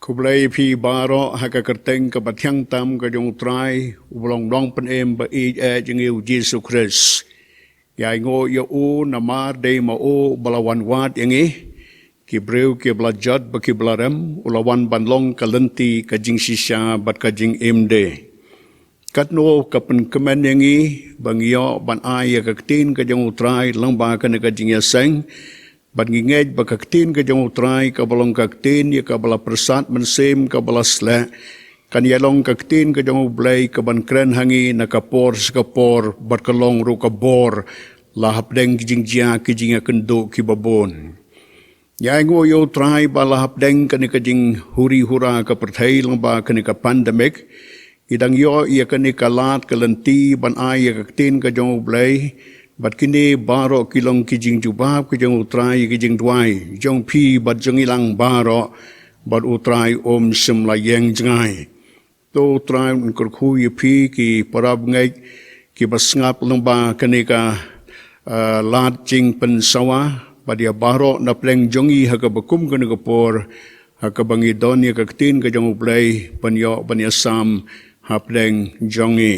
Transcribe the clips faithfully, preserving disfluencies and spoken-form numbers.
Khublei phi baroh ha ka kyrteng kaba thiang tam ka jong U Trai, uba long Nongpynim ba ïeit eh jong ngi U Jisu Khrist. Ïa ngi ïa u namar dei ma u ba la wan wad ïa ngi, ki briew kiba la jot bad kiba la rem, u la wan ban long ka lynti ka jingshisha bad ka jingim de. Katno ka pynkmen ïa ngi ba ngi ïoh ban ai ïa ka ktien ka jong U Trai lyngba kane ka jingïaseng, bad ngi ngeit ba ka ktien ka jong U Trai kaba long ka ktien ïa kaba la pyrsad mynsiem kaba la sleh, kan ïa long ka ktien ka jong U Blei kaban kren ha ngi na ka por sha ka por, bad ka long ruh ka bor la hapdeng ki jingjia ki jingïakynduh kiba bun. Ïa ngi ïa U Trai ba la hapdeng kane ka jinghuri hura ka pyrthei lyngba kane ka pandemic, ngi dang ïoh ïa kane ka lad ka lynti ban ai ïa ka ktien ka jong U Blei, bad kine baroh ki long ki jingjubab ka jong U Trai ïa ki jingduwai jong phi bad jong ngi lang baroh, bad U Trai um shym la ïeng jngai. To U Trai un kyrkhu ïa phi ki para bangeit kiba sngap lyngba kane ka, ah, lad jingpynsawa, bad ïa baroh na pdeng jong ngi ha kaba kum kane ka por, ha kaba ngi don ïa ka ktien ka jong U Blei ban ïoh ban ïasam hapdeng jong ngi.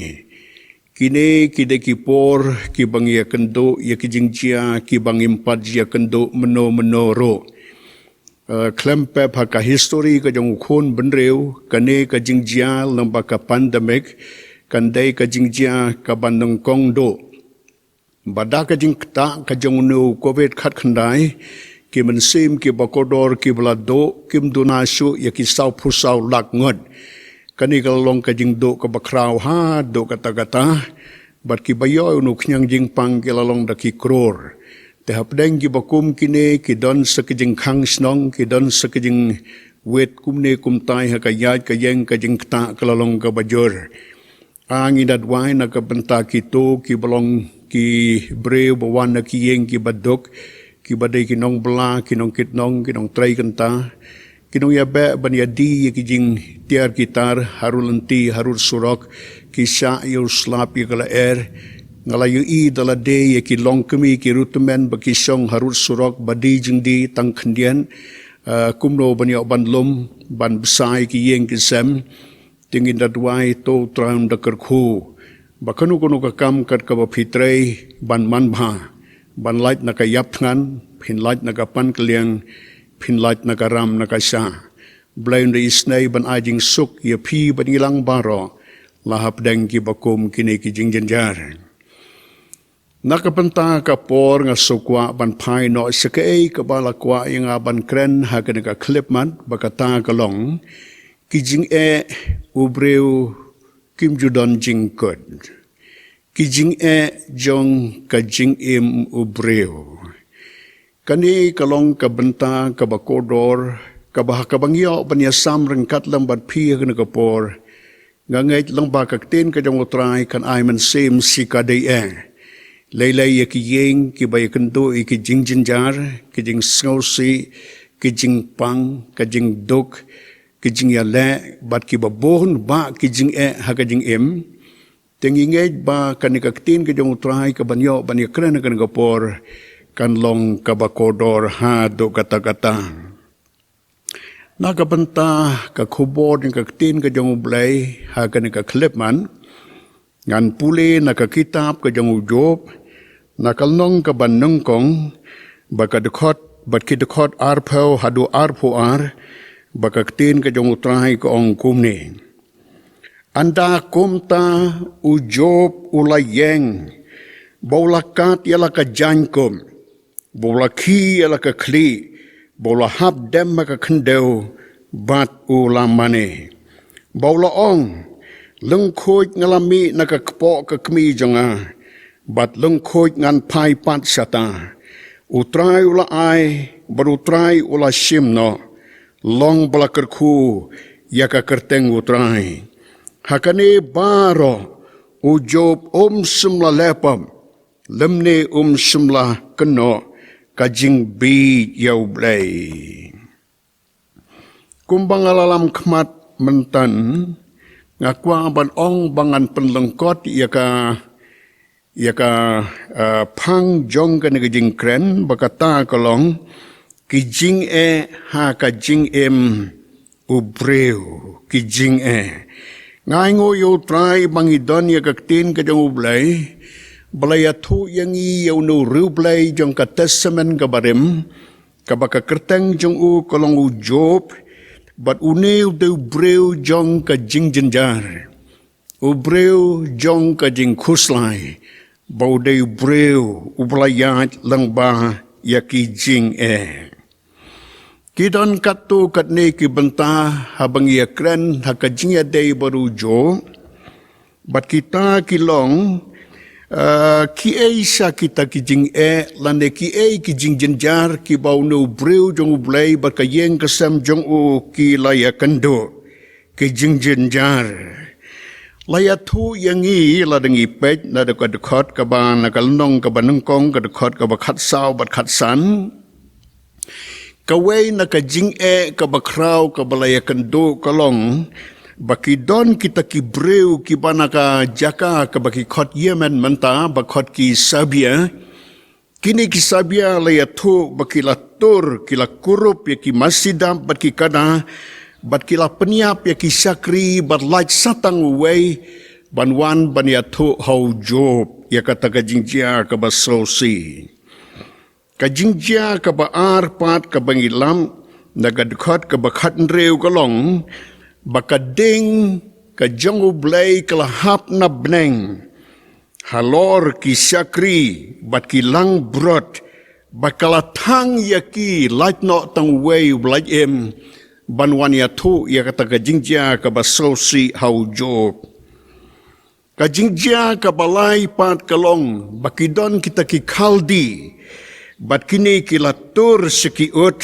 Kine ki dei ki por kiba ngi ïakynduh ïa ki jingjia kiba ngim pat ju ïakynduh mynno mynno ruh. Eh, khlem pep ha ka history ka jong u khun bynriew, kane ka jingjia lyngba ka pandemic kan dei ka jingjia kaba nyngkong duh. Bad da ka jingktah ka jong une u Covid khatkhyndai, ki mynsiem kiba kordor kiba la duh kim duna shuh ïa ki sawphew saw lak ngut. Kane ka la long ka jingduh kaba khraw haduh katta katta, bad kiba ïoh une u khñiang jingpang ki la long da ki klur. Te hapdeng kiba kum kine, ki don sa ki jingkhang shnong, ki don sa ki jingwit kumne kumtai ha ka ïaid ka ïeng, ka jingktah ka la long kaba jur. Ah, ngi da duwai na ka bynta kito kiba long ki briew ba wan na ki ïing kiba duk, kiba dei ki nongbylla, ki nongkitnong, ki nongtrei kynta, ki nongïabeh ban ïadie ïa ki jingtiar ki tar harud lynti, harud surok, ki shah ïa u slap ïa ka lyer. Nga la ïohi da lade ïa ki longkmie ki riewtymmen ba ki shong harud surok ba die jingdie tang khyndiat, eh, kumno ban ïoh ban lum, ban bsa ïa ki ïing ki sem. Te ngin da duwai, to U Trai un da kyrkhu ba kano kano ka kam kat kaba phi trei ban manbha, ban lait na ka ïapthngan, phin lait na ka pankylliang, phin lait na ka ram na ka shah. Blei un da isynei ban ai jingsuk ïa phi bad ngi lang baroh la hapdeng kiba kum kine ki jingjynjar. Na ka bynta ka por nga sngewkwah ban phai noh sha kaei kaba la kwah ïa nga ban kren ha kane ka khyllipmat, ba kata ka long: Ki jingeh u briew kim ju don jingkut. Ki jingeh jong ka jingim u briew. Kane ka long ka bynta kaba kordor, kaba ha kaba ngi ïoh ban ïasam ryngkat lem bad phi ha kane ka por. Nga ngeit lyngba ka ktien ka jong U Trai kan ai mynsiem shi ka dei eh. Lei lei ïa ki ïing kiba ïakynduh ïa ki jingjynjar, ki jingsngewsih, ki jingpang, ka jingduk, ki jingïaleh, bad kiba bun bah ki jingeh ha ka jingim. Te ngi ngeit ba kane ka ktien ka jong U Trai kaban ïoh ban ïakren ha kane ka por kan long kaba kordor haduh katta katta. Na ka bynta ka khubor jong ka ktien ka jong U Blei ha kane ka khyllipmat, ngan pule na ka kitab ka jong u Job, na ka lynnong kaba nyngkong, ba ka dkhot, bad ki dkhot arphew haduh arphew ar, ba ka ktien ka jong U Trai ka ong kumne: Ynda kumta u Job u la ïeng, ba u la kad ïa la ka jaiñkup, ba u la khie ïa la ka khlieh, ba u la hap dem ha ka khyndew, bad u la mane. Ba u la ong: Lyngkhuid nga la mih na ka kpoh ka kmie jong nga, bad lyngkhuid ngan phai pat shata. U Trai u la ai, bad U Trai u la shim noh, long ba la kyrkhu ïa ka kyrteng U Trai. Ha kane baroh u Job um shym la leh pop, lymne um shym la kynnoh ka jingbieit ïa U Blei. Kumba nga la lam khmat mynta, nga kwah ban ong ba ngan pynlyngkot ïa ka, ïa ka, eh, phang jong kane ka jingkren, ba kata ka long: Ki jingeh ha ka jingim U briew, ki jingeh. Nga ainguh ïa U Trai ba ngi don ïa ka ktien ka jong U Blei ba la ïathuh ïa ngi ïa une u riewblei jong ka Testament kaba rim, kaba ka kyrteng jong u ka long u Job, bad une u dei u briew jong ka jingjynjar, u briew jong ka jingkhuslai, ba u dei u briew uba la ïaid lyngba ïa ki jingeh. Ki don katto katne ki bynta haba ngi ïakren ha ka jingïadei bad u Job. Bad kita ki long, eh, kiei sa kita ki jingeh, lane kiei ki jingjynjar kiba une u briew jong U Blei bad ka ïing ka sem jong u ki la ïakynduh. Ki jingjynjar. La ïathuh ïa ngi lada ngi peit na ka dkhot kaba, na ka lynnong kaba nyngkong, ka dkhot kaba khatsaw bad khatsan. Kawei na ka jingeh kaba khraw kaba la ïakynduh ka long ba ki don kita ki briew kiba na ka jaka kaba ki khot Yemen mynta, ba khot ki Sabia. Kine ki Sabia la ïathuh ba ki la tur, ki la kurup ïa ki masi dap bad ki kada, bad ki la pynïap ïa ki shakri, bad lait sa tang uwei ban wan ban ïathuh ha u Job ïa kata ka jingjia kaba sngewsih. Ka jingjia kaba ar pat kaba ngi lap na ka dkhot kaba khathynriew ka long ba ka ding ka jong U Blei ka la hap na bneng halor ki shakri bad ki langbrot, bad ka la thang ïa ki lait noh tang uwei uba lait im ban wan ïathuh ïa kata ka jingjia kaba sngewsih ha u Job. Ka jingjia kaba lai pat ka long ba ki don kita ki Khaldi, bad kine ki la tur sha ki ut,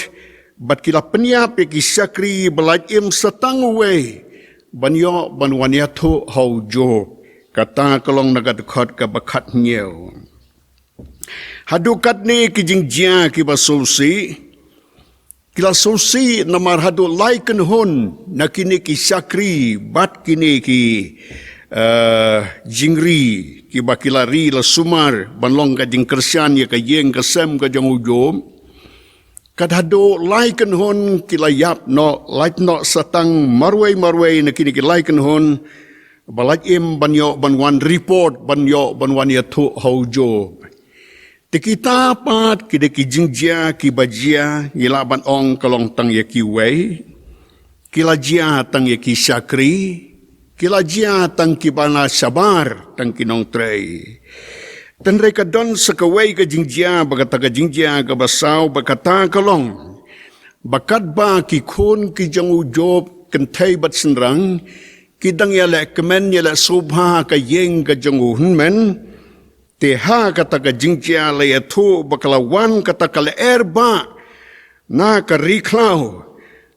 bad ki la pynïap ïa ki shakri ba lait im sa tang uwei ban ïoh ban wan ïathuh ha u Job. Kata ka long na ka dkhot kaba khathynñiew. Haduh katne ki jingjia kiba sngewsih, ki la sngewsih namar haduh lai kynhun na kine ki shakri bad kine ki, eh, jingri kiba ki la ri la sumar ban long ka jingkyrshan ïa ka ïing ka sem ka jong u Job. Kat haduh lai kynhun ki la ïap noh, lait noh sa tang marwei marwei na kine ki lai kynhun ba lait im ban ïoh ban wan report, ban ïoh ban wan ïathuh ha u Job. Te kita pat ki dei ki jingjia kiba jia, ngi lah ban ong ka long tang ïa kiwei. Ki la jia tang ïa ki shakri, ki la jia tang kiba na shabar tang ki nongtrei. Hynrei ka don sa kawei ka jingjia, ba kata ka jingjia kaba saw, ba kata ka long ba katba ki khun ki jong u Job kynthei bad shynrang ki dang ïaleh kmen ïaleh sngewbha ha ka ïing ka jong u hynmen. Te ha kata ka jingjia la ïathuh ba ka la wan kata ka lyer bah na ka ri khlaw,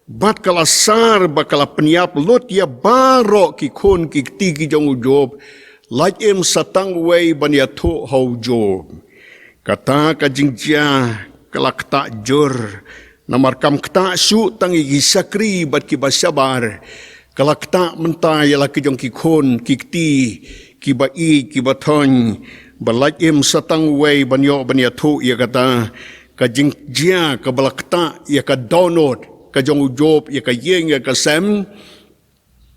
bad ka la sar ba ka la pynïap lut ïa baroh ki khun ki kti ki jong u Job, lait im sa tang uwei ban ïathuh ha u Job. Kata ka jingjia ka la ktah jur, namar kam ktah shuh tang ïa ki shakri bad kiba shabar, ka la ktah mynta ïa la ki jong ki khun ki kti, kiba ïeit kiba thoiñ, ba lait im sa tang uwei ban ïoh ban ïathuh ïa kata ka jingjia kaba la ktah ïa ka dohnud ka jong u Job, ïa ka ïing ïa ka sem.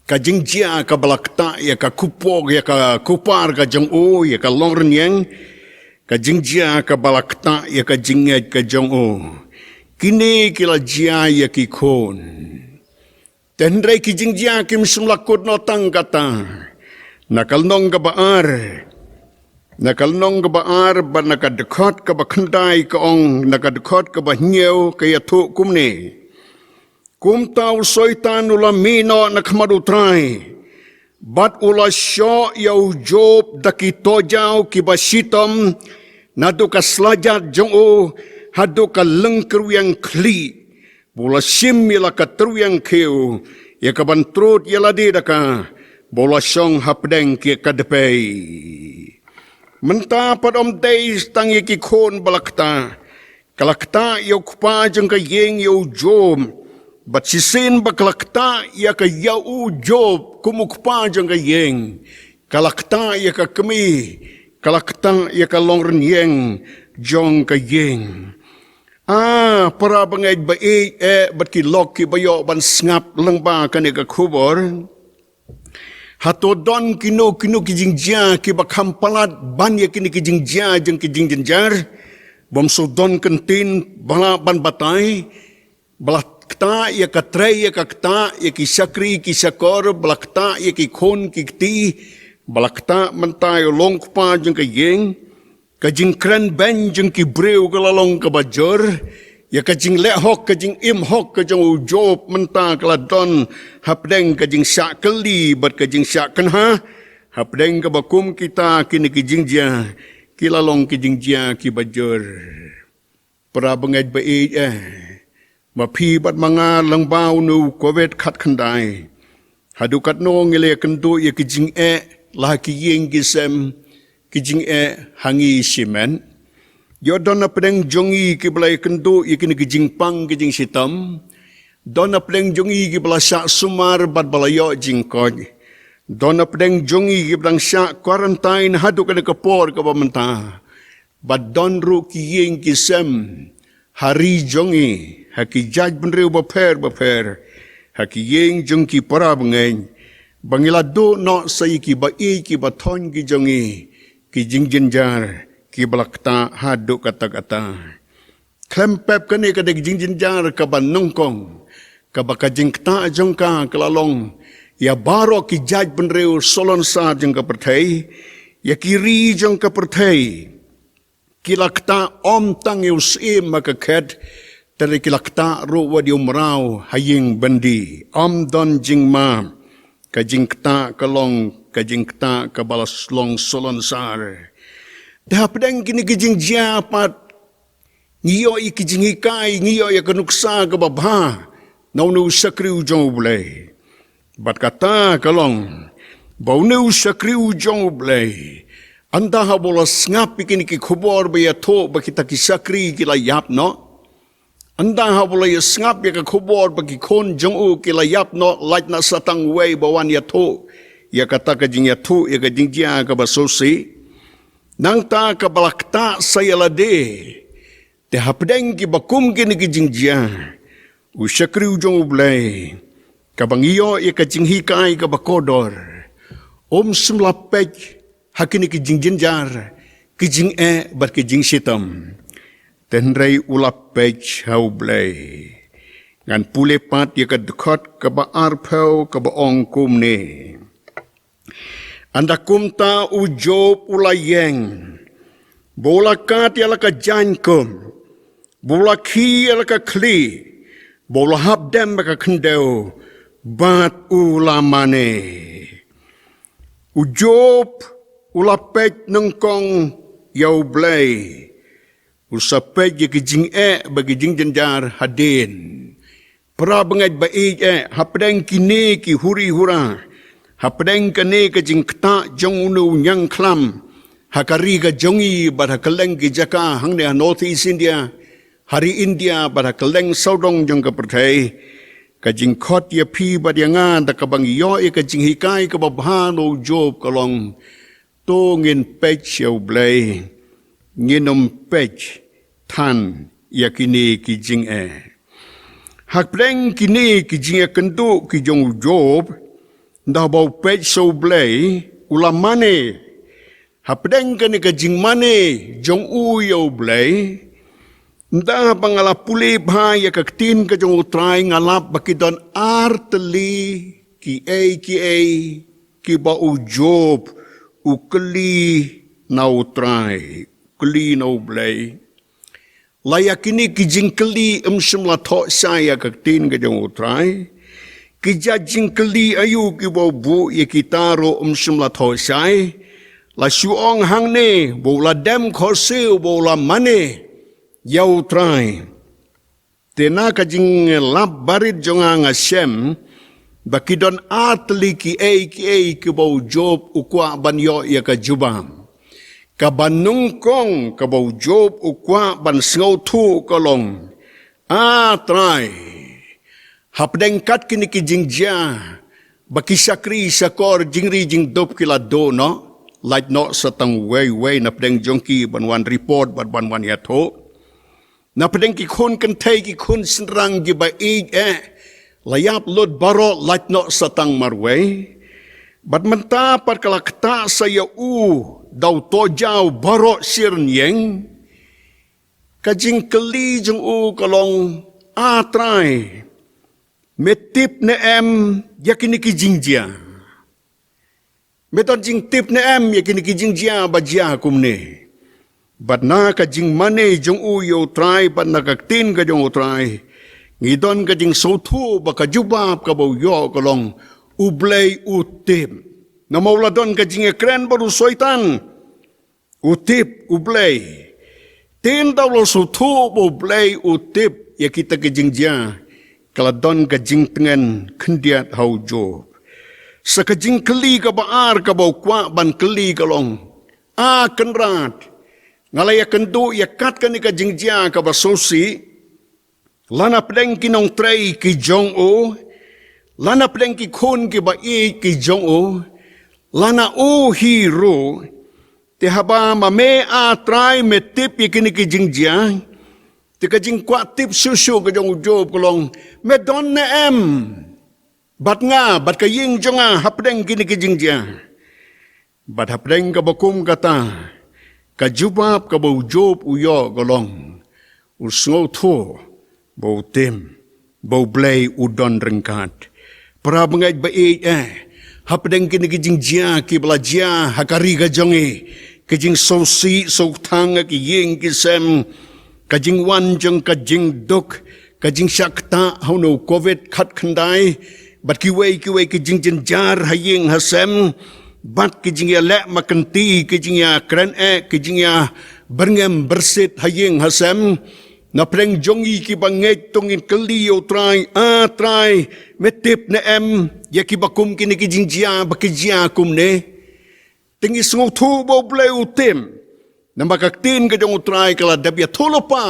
Ka jingjia kaba la ktah ïa ka kupo, ïa ka kupar ka jong u, ïa ka longrynïeng. Ka jingjia kaba la ktah ïa ka jingngeit ka jong u. Kine ki la jia ïa ki khun. Te hynrei ki jingjia kim shym la kut noh tang kata. Na ka lynnong kaba ar, na ka lynnong kaba ar bad na ka dkhot kaba khyndai ka ong, na ka dkhot kaba hynñiew ka ïathuh kumne. Kumta u Soitan u la mih noh na khmat u Trai, bad u la shoh ïa u Job da ki tojaw kiba shitom, naduh ka slajat jong u haduh ka lyngkyrwiang khlieh. Bad u la shim ïa la ka tyrwiang khiew, ïa ka ban trud ïa lade da ka, bad u la shong hapdeng ki ka dpei. Mynta pat ym dei tang ïa ki khun ba la ktah, ka la ktah ïa u kpa jong ka ïing ïa u Job. Bad shisien ba ka la ktah ïa ka, ïa u Job kum u kpa jong ka ïing, ka la ktah ïa ka kmie, ka la ktah ïa ka longrynïeng jong ka ïing. A para bangeit ba ïeit eh bad ki lok kiba ïoh ban sngap lyngba kane ka khubor. Hato don kino kino ki jingjia kiba kham palat ban ïa kine ki jingjia jong ki jingjynjar? Bym shu don kyntien ba lah ban batai. Ba la ktah ïa ka trei ïa ka ktah ïa ki shakri ki shakor, ba la ktah ïa ki khun ki kti, ba la ktah mynta ïa u long kpa jong ka ïing. Ka jingkren beiñ jong ki briew ka la long kaba jur. Ïa ka jingleh hok, ka jingim hok ka jong u Job mynta ka la don hapdeng ka jingshah kylli bad ka jingshah kynha. Hapdeng kaba kum kita kine ki jingjia ki la long ki jingjia kiba jur. Para bangeit ba ïeit eh, ma phi bad ma nga lyngba une u Covid khatkhyndai, haduh katno ngi la ïakynduh ïa ki jingeh la ha ki ïing ki sem, ki jingeh ha ngi shimet? Ïoh don hapdeng jong ngi kiba la ïakynduh ïa kine ki jingpang ki jingshitom. Don hapdeng jong ngi kiba la shah sumar bad ba la ïoh jingkoit. Don hapdeng jong ngi kiba dang shah quarantine haduh kane ka por kaba mynta. Bad don ruh ki ïing ki sem ha ri jong ngi, ha ki jaitbynriew bapher bapher, ha ki ïing jong ki para bangeit, ba ngi la duh noh sa ïa kiba ïeit kiba thoiñ ki jong ngi, ki jingjynjar kiba la ktah haduh katta katta. Khlem pep kane ka dei ka jingjynjar kaba nyngkong, kaba ka jingktah jong ka ka la long ïa baroh ki jaitbynriew salonsar jong ka pyrthei, ïa ki ri jong ka pyrthei. Ki la ktah ym tang ïa u syiem ha ka khet, te ki la ktah ruh wat ïa u mraw ha ïing byndi. Ym don jingma, ka jingktah ka long ka jingktah kaba la long salonsar. Te hapdeng kine ki jingjia pat, ngi ïoh ïa ki jinghikai, ngi ïoh ïa ka nuksa kaba bha na une u shakri u jong U Blei. Bad kata ka long ba une u shakri u jong U Blei, ynda haba u la sngap ïa kine ki khubor ba ïathuh ba kita ki shakri ki la ïap noh, ynda haba u la ïa sngap ïa ka khubor ba ki khun jong u ki la ïap noh, lait na sa tang uwei ba wan ïathuh ïa kata ka jingïathuh ïa ka jingjia kaba sngewsih. Nangta kaba la ktah sa ïa lade. Te hapdeng kiba kum kine ki jingjia, u shakri u jong U Blei, kaba ngi ïoh ïa ka jinghikai kaba kordor, um shym la peit ha kine ki jingjynjar, ki jingeh bad ki jingshitom. Te hynrei u la peit ha U Blei. Ngan pule pat ïa ka dkhot kaba arphew kaba ong kumne. Ynda kumta u Job u la ïeng, ba u la kad ïa la ka jaiñkup, ba u la khie ïa la ka khlieh, ba u la hap dem ha ka khyndew, bad u la mane. U Job u la peit nyngkong ïa U Blei. U sa peit ïa ki jingeh bad ki jingjynjar hadien. Para bangeit ba ïeit eh, hapdeng kine ki huri hura, hapdeng kane ka jingktah jong une u ñiangkhlam ha ka ri ka jong ngi bad ha kylleng ki jaka hangne ha North East India, ha ri India bad ha kylleng sawdong jong ka pyrthei. Ka jingkhot ïa phi bad ïa nga da kaba ngi ïoh ïa ka jinghikai kaba bha na u Job ka long, to ngin peit sha U Blei, ngin ym peit than ïa kine ki jingeh. Hapdeng kine ki jingïakynduh ki jong u Job, ynda ba u peit sha U Blei, u la mane. Hapdeng kane ka jingmane jong u ïa U Blei, ynda ba nga la pule bha ïa ka ktien ka jong U Trai, nga lap ba ki don ar tylli kiei kiei kiba u Job u kylli na U Trai, kylli na U Blei. La ïa kine ki jingkylli um shym la thoh shai ïa ka ktien ka jong U Trai. Ki jait jingkylli aïu kiba u buh ïa kita ruh um shym la thoh shai. La shu ong hangne ba u la dem khohsiew, ba u la mane ïa U Trai. Te na ka jinglap barit jong nga, nga shem ba ki don ar tylli kiei kiei kiba u Job u kwah ban ïoh ïa ka jubab. Kaba nyngkong kaba u Job u kwah ban sngewthuh ka long, A Trai, hapdeng kat kine ki jingjia ba ki shakri shakor jingri jingdup ki la duh noh, lait noh sa tang uwei uwei napdeng jong ki ban wan report bad ban wan ïathuh. Na pdeng ki khun kynthei ki khun shynrang kiba ïeit eh, la ïap lut baroh lait noh sa tang marwei. Bad mynta pat ka la ktah sa ïa u da u tohjaw baroh shi rynïeng. Ka jingkylli jong u ka long, A Trai, me tip ne em ïa kine ki jingjia? Me don jingtip ne em ïa kine ki jingjia ba jia kumne? Bad na ka jingmane jong u ïa U Trai bad na ka ktien ka jong U Trai, ngi don ka jingsngewthuh ba ka jubab kaba u ïoh ka long, U Blei u tip. Namar u la don ka jingïakren bad u Soitan. U tip U Blei. Te ynda u la sngewthuh ba U Blei u tip ïa kita ki jingjia, ka la don ka jingtngen khyndiat ha u Job. Sa ka jingkylli kaba ar kaba u kwah ban kylli ka long, A Kynrad, nga la ïakynduh ïa kat kane ka jingjia kaba sngewsih, lane hapdeng ki nongtrei ki jong u, lane hapdeng ki khun kiba ïeit ki jong u, lane u hi ruh. Te haba ma me, A Trai, me tip ïa kine ki jingjia, te ka jingkwah tip shuh shuh ka jong u Job ka long, me don ne em bad nga, bad ka ïing jong nga hapdeng kine ki jingjia? Bad hapdeng kaba kum kata, ka jubab kaba u Job u ïoh ka long, u sngewthuh ba u tip ba U Blei u don ryngkat. Para bangeit ba ïeit eh, hapdeng kine ki jingjia kiba la jia ha ka ri ka jong ngi, ki jingsngewsih sngewtang ha ki ïing ki sem, ka jingwan jong ka jingduk, ka jingshah ktah ha une u Covid khatkhyndai, bad kiwei kiwei ki jingjynjar ha ïing ha sem, bad ki jingïaleh makynti, ki jingïakren eh, ki jingïabyrngem byrsit ha ïing ha sem. Na pdeng jong ngi kiba ngeit, to ngin kylli ïa U Trai, A Trai, me tip ne em ïa kiba kum kine ki jingjia ba ki jia kumne? Te ngi sngewthuh ba U Blei u tip. Namar ka ktien ka jong U Trai ka la dep ïathuh lypa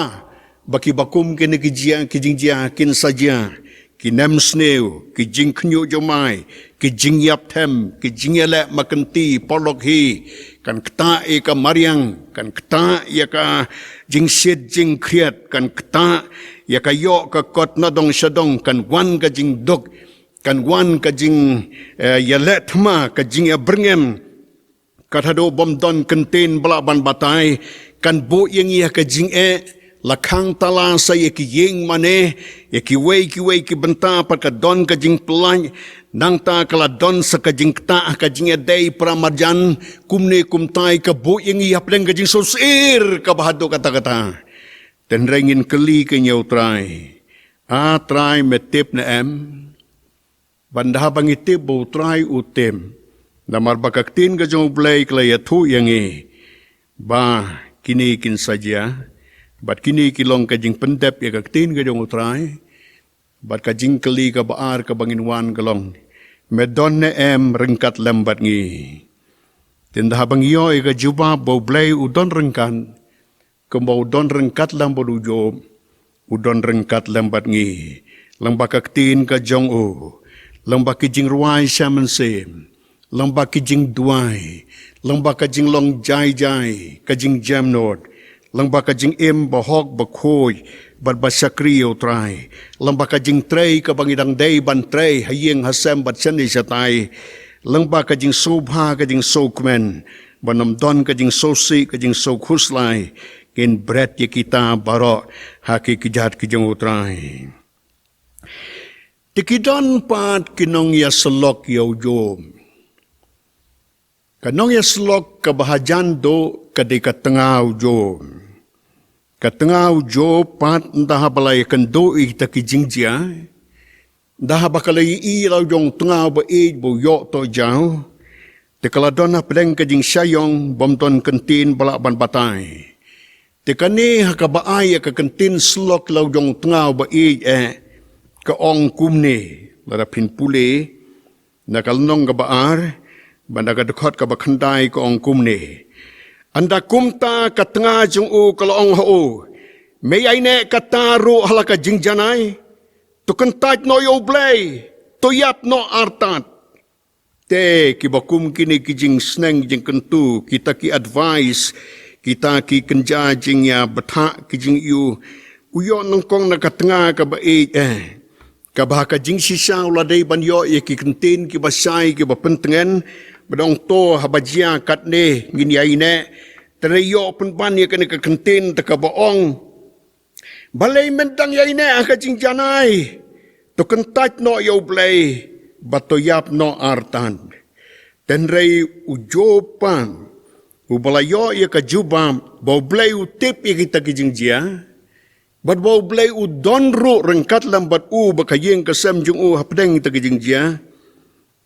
ba kiba kum kine ki jia, ki jingjia kin sa jia, ki nemsniew, ki jingkhynñiuh jumai, ki jingïap them, ki jingïaleh makynti, paralok hi, kan ktah ïa ka mariang, kan ktah ïa ka jingshit jingkhriat, kan ktah ïa ka ïoh ka kot na dong sha dong, kan wan ka jingduk, kan wan ka jing, eh, ïaleh thma, ka jingïabyrngem. Kat haduh bym don kyntien ba lah ban batai, kan buh ïa ngi ha ka jingeh, la khang tala sa ïa ki ïing mane, ïa kiwei kiwei ki bynta pat ka don ka jingpyllait, nangta ka la don sa ka jingktah, ka jingïadei para marjan, kumne kumtai ka buh ïa ngi hapdeng ka jingsngewsih kaba haduh katta katta. Hynrei ngin kylli keiñ ïa U Trai, A Trai, me tip ne em? Bad ynda haba ngi tip ba U Trai u tip, namar ba ka ktien ka jong U Blei ka la ïathuh ïa ngi ba kine kin sa jia, bad kine ki long ka jingpyndep ïa ka ktien ka jong U Trai. Bad ka jingkylli kaba ar kaba ngin wan ka long, me don ne em ryngkat lem bad ngi? Te ynda haba ngi ïoh ïa ka jubab ba U Blei u don ryngkat, kumba u don ryngkat lem bad u Job, u don ryngkat lem bad ngi, lyngba ka ktien ka jong u, lyngba ki jingrwai sha mynsiem, lyngba ki jingduwai, lyngba ka jinglong jai jai, ka jingjemnud, lyngba ka jingim bahok bakhuid bad ba shakri ïa U Trai, lyngba ka jingtrei kaba ngi dang dei ban trei ha ïing ha sem bad shane shatai, lyngba ka jingsngewbha ka jingsngewkmen, ban ym don ka jingsngewsih ka jingsngewkhuslai, ngin bret ïa kita baroh ha ki kjat ki jong U Trai. Te ki don pat ki nongïasyllok ïa u Job. Ka nongïasyllok kaba hajan duh ka dei ka tnga u Job. Ka tnga u Job pat ynda haba la ïakynduh ïa kita ki jingjia, ynda haba ka la ïohi ïa la u jong u tnga uba ïeit ba u ïoh tohjaw, te ka la don hapdeng ka jingshah ïong bym don kyntien ba lah ban batai. Te kane ha kaba ai ïa ka kyntien syllok ïa la u jong u tnga uba ïeit eh, ka ong kumne, lada phin pule na ka lynnong kaba ar, bad na ka dkhot kaba khyndai, ka ong kumne: Ynda kumta ka tnga jong u ka la ong ha u, me ïaineh kata ruh ha la ka jingjanai? To kyntait noh ïa U Blei, to ïap noh artat. Te kiba kum kine ki jingsneng jingkyntu, kita ki advice, kita ki kynja jingïabthah, ki jingïoh, u ïoh nyngkong na ka tnga kaba ïeit eh. Kaba ha ka jingshisha u la dei ban ïoh ïa ki kyntien kiba shai kiba pyntngen, bad u ong to haba jia katne ngin ïaineh. Te hynrei ïoh pynban ïa kane ka kyntien te kaba ong, balei men dang ïaineh ha ka jingjanai? To kyntait noh ïa U Blei bad to ïap noh artat. Te hynrei u Job pat, uba la ïoh ïa ka jubab ba U Blei u tip ïa kita ki jingjia, bad ba U Blei u don ruh ryngkat lem bad u bad ka ïing ka sem jong u hapdeng kita ki jingjia,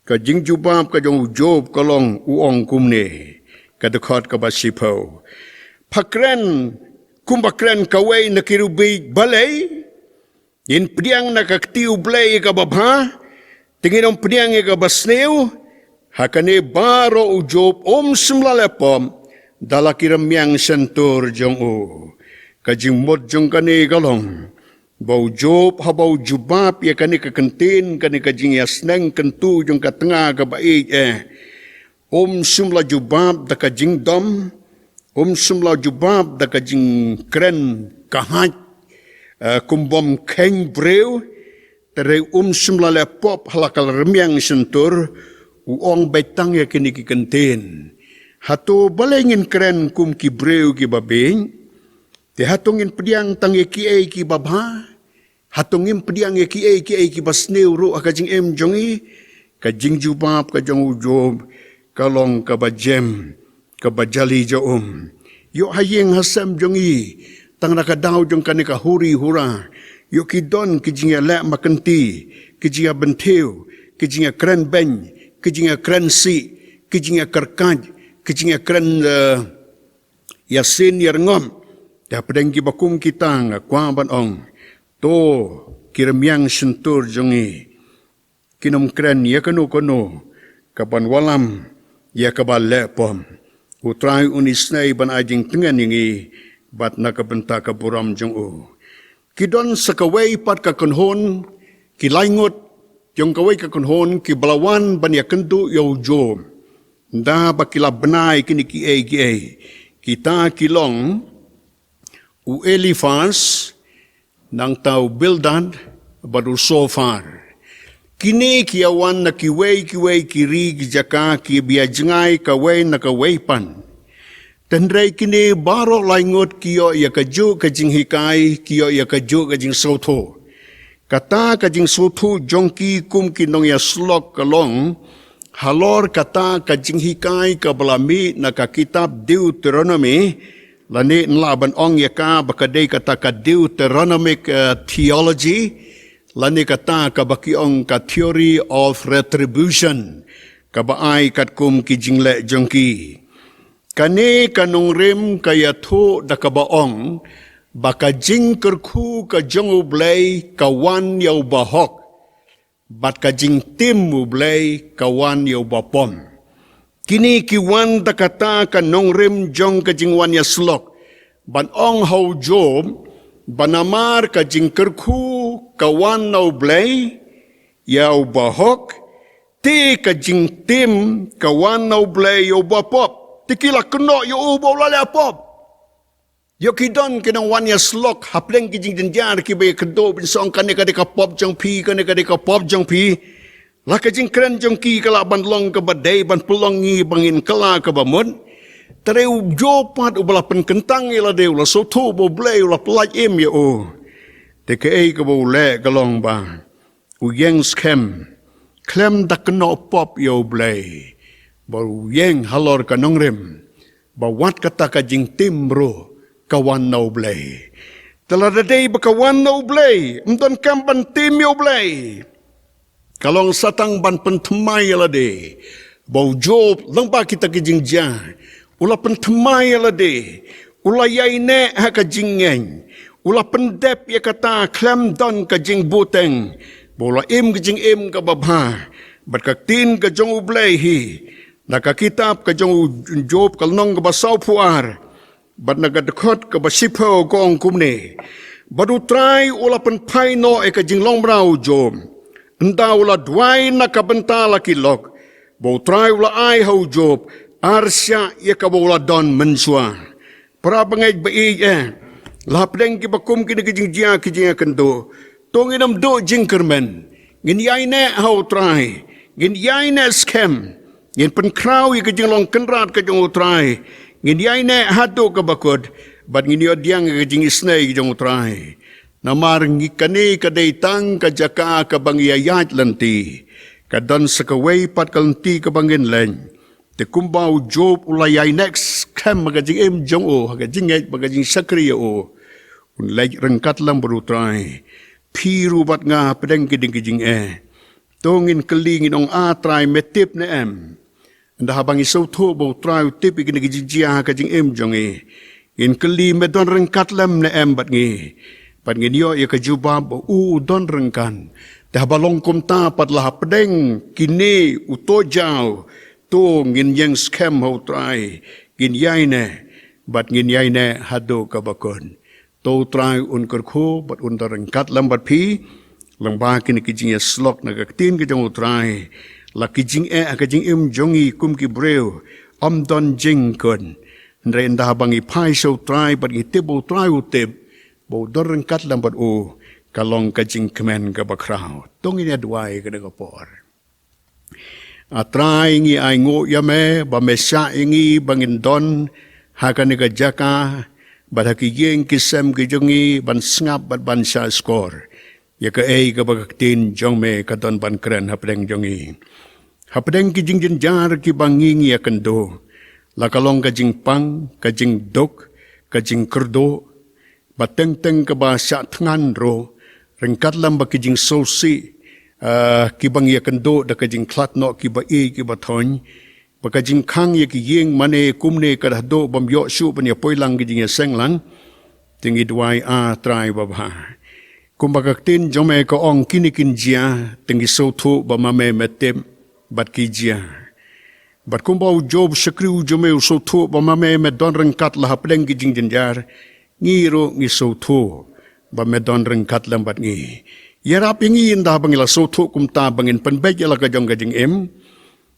ka jingjubab ka jong u Job ka long, u ong kumne, ka dkhot kaba shiphew: Pha kren kumba kren kawei na ki riewbieit, balei? Ngin pdiang na ka kti U Blei ïa kaba bha, te ngin ym pdiang ïa kaba sniew? Ha kane baroh u Job um shym la leh pop da la ki rmiang shyntur jong u. Ka jingmut jong kane ka long ba u Job haba u jubab ïa kane ka kyntien, kane ka jingïasneng kyntu jong ka tnga kaba ïeit eh, um shym la jubab da ka jingdom, um shym la jubab da ka jingkren ka hait, eh, kum bym kheiñ briew. Te hynrei um shym la leh pop ha la ka rmiang shyntur, u ong beit tang ïa kine ki kyntien: Hato balei ngin kren kum ki briew kiba bieit? Te hato ngin pdiang tang ïa kiei kiba bha? Hato ngim pdiang ïa kiei kiei kiba sniew ruh ha ka jingim jong ngi? Ka jingjubab ka jong u Job ka long kaba jem, kaba jali ja um. Ïoh ha ïing ha sem jong ngi, tang na ka daw jong kane ka huri hura, ïoh ki don ki jingïaleh makynti, ki jingïabynthiew, ki jingïakren beiñ, ki jingïakren sih, ki jingïakyrkait, ki jingïakren, eh, ïasien ïarngom. Te hapdeng kiba kum kita nga kwah ban ong, to ki rmiang shyntur jong ngi kin ym kren ïa kano kano kaban wallam ïa kaba leh pop. U Trai un isynei ban ai jingtngen ïa ngi bad na ka bynta ka burom jong u. Ki don sa kawei pat ka kynhun, ki lai ngut jong kawei ka kynhun kiba la wan ban ïakynduh ïa u Job. Nda ba ki la bna ïa kine kiei kiei. Kita ki long u Eliphas, nangta u Bildad bad u Sophar. Kine ki ïa wan na kiwei kiwei ki ri ki jaka, kiba ïa jngai kawei na kawei pat. Te hynrei kine baroh lai ngut ki ïoh ïa kajuh ka jinghikai, ki ïoh ïa kajuh ka jingsngewthuh. Kata ka jingsngewthuh jong ki kum ki nongïasyllok ka long halor kata ka jinghikai kaba la mih na ka kitab Deuteronomy, lane ngi lah ban ong ïa ka ba ka dei kata ka Deuteronomic, eh, theology, lane kata kaba ki ong ka theory of retribution, kaba ai katkum ki jingleh jong ki. Kane ka nongrim ka ïathuh da kaba ong ba ka jingkyrkhu ka jong U Blei ka wan ïa u bahok, bad ka jingtim U Blei ka wan ïa u bapop. Kine ki wan da kata ka nongrim jong ka jingwan ïasyllok ban ong ha u Job ba namar ka jingkyrkhu ka wan na U Blei ïa u bahok, te ka jingtim ka wan na U Blei ïa u bapop. Te ki la kynnoh ïa u ba u la leh pop. Ïoh ki don ki nongwan ïasyllok hapdeng ki jingjynjar kiba ïakynduh ban sa ong kane ka dei ka pop jong phi, kane ka dei ka pop jong phi. La ka jingkren jong ki ka lah ban long kaba dei ban pynlong ngi ba ngin kylla kaba mut. Te hynrei u Job pat uba la pynkyntang ïa lade, u la sngewthuh ba U Blei u la pyllait im ïa u. Te kaei kaba u leh ka long ba u ïeng skhem, khlem da kynnoh pop ïa U Blei, ba u ïeng halor ka nongrim ba wat kata ka jingtim ruh ka wan na U Blei. Te lada dei ba ka wan na U Blei, ym donkam ban tim ïa U Blei. Ka long sa tang ban pynthymmai ïa lade. Ba u Job lyngba kita ki jingjia, u la pynthymmai ïa lade, u la ïaineh ha ka jingngeit, u la pyndep ïa kata khlem don ka jingbuteng, ba u la im ka jingim kaba bha bad ka ktien ka jong U Blei hi. Na ka kitab ka jong u Job ka lynnong kaba sawphew ar, bad na ka dkhot kaba shiphew ka ong kumne: Bad U Trai u la pynphai noh ïa ka jinglong mraw u Job. Ynda u la duwai na ka bynta la ki lok, ba U Trai u la ai ha u Job arshah ïa kaba u la don mynshuwa. Para bangeit ba ïeit eh, La hapdeng kiba kum kine ki jingjia ki jingïakynduh, to ngin ym duh jingkyrmen. Ngin ïaineh ha U Trai. Ngin ïaineh skhem. Ngin pynkhraw ïa ka jinglong kynrad ka jong U Trai. Ngin ïaineh haduh kaba kut. Bad ngin ïoh pdiang ïa ka jingisynei ka jong U Trai. Namar ngi, kane ka dei tang ka jaka kaba ngi ïaid lynti. Ka don sa kawei pat ka lynti kaba ngin leit. Te kumba u Job u la ïaineh skhem ha ka jingim jong u, ha ka jingngeit bad ka jingshakri ïa u, un leit ryngkat lem bad U Trai. Phi ruh bad nga hapdeng kine ki jingeh, to ngin kylli, ngin ong, A Trai, me tip ne em? Ynda haba ngi sngewthuh ba U Trai u tip ïa kine ki jingjia ha ka jingim jong ngi, ngin kylli, me don ryngkat lem ne em bad ngi? Bad ngin ïoh ïa ka jubab ba u, u don ryngkat. Te haba long kumta pat, la hapdeng kine, uto u jaw, to ngin ïeng skhem ha U Trai. Ngin ïaineh, bad ngin ïaineh haduh kaba kut. To U Trai un kyrkhu bad un don ryngkat lem bad phi. Lyngba kine ki jingïasyllok na ka ktien ka jong U Trai, la ki jingeh ha ka jingim jong ngi kum ki briew ym don jingkut. Hynrei ynda haba ngi phai sha U Trai bad ngi tip ba U Trai u tip ba u don ryngkat lem bad u, ka long ka jingkmen kaba khraw. To ngin ïa duwai ha kane ka por. A Trai, ngi ainguh ïa me ba me shah ïa ngi ba ngin don ha kane ka jaka, bad ha ki ïing ki sem ki jong ngi, ban sngap bad ban shah shkor ïa kaei kaba ka ktien jong me ka don ban kren hapdeng jong ngi. Hapdeng ki jingjynjar kiba ngi, ngi ïakynduh, la ka long ka jingpang, ka jingduk, ka jingkyrduh, bad teng teng kaba shah thngan ruh, ryngkat lem bad ki jingsngewsih, ah, kiba ngi ïakynduh da ka jingkhlad noh kiba ïeit kiba thoiñ, bad ka jingkhang ïa ki ïing mane kumne ka dahduh bym ïoh shuh ban ïa poi lang ki jingïaseng lang. Te ngi duwai, A Trai babha, kumba ka ktien jong me ka ong, kine kin jia, te ngi sngewthuh ba ma me me tip bad ki jia. Bad kumba u Job, shakri u jong me, u sngewthuh ba ma me me don ryngkat la hapdeng ki jingjynjar, ngi ruh ngi sngewthuh ba me don ryngkat lem bad ngi. Ïarap ïa ngi ynda ba ngi la sngewthuh kumta ba ngin pynbeit ïa la ka jong ka jingim.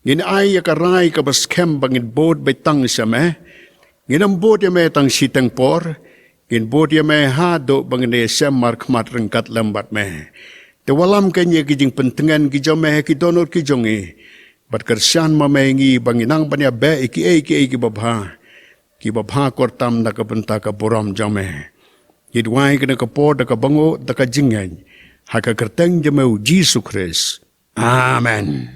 Ngin ai ïa ka rai kaba skhem ba ngin bud beit tang sha me. Ngin ym bud ïa me tang shiteng por. Ngin bud ïa me haduh ba ngin ïashem markhmat ryngkat lem bad me. Te wallam kein ïa ki jingpyntngen ki jong me ha ki dohnud ki jong ngi. Bad kyrshan ma me ïa ngi ba ngin nang ban ïabeh ïa kiei kiei kiba bha, kiba bha kyrpang na ka bynta ka burom jong me. Ngi duwai kane ka por da ka banguh, da ka jingngeit, ha ka kyrteng jong me u Jisu Khrist. Amen.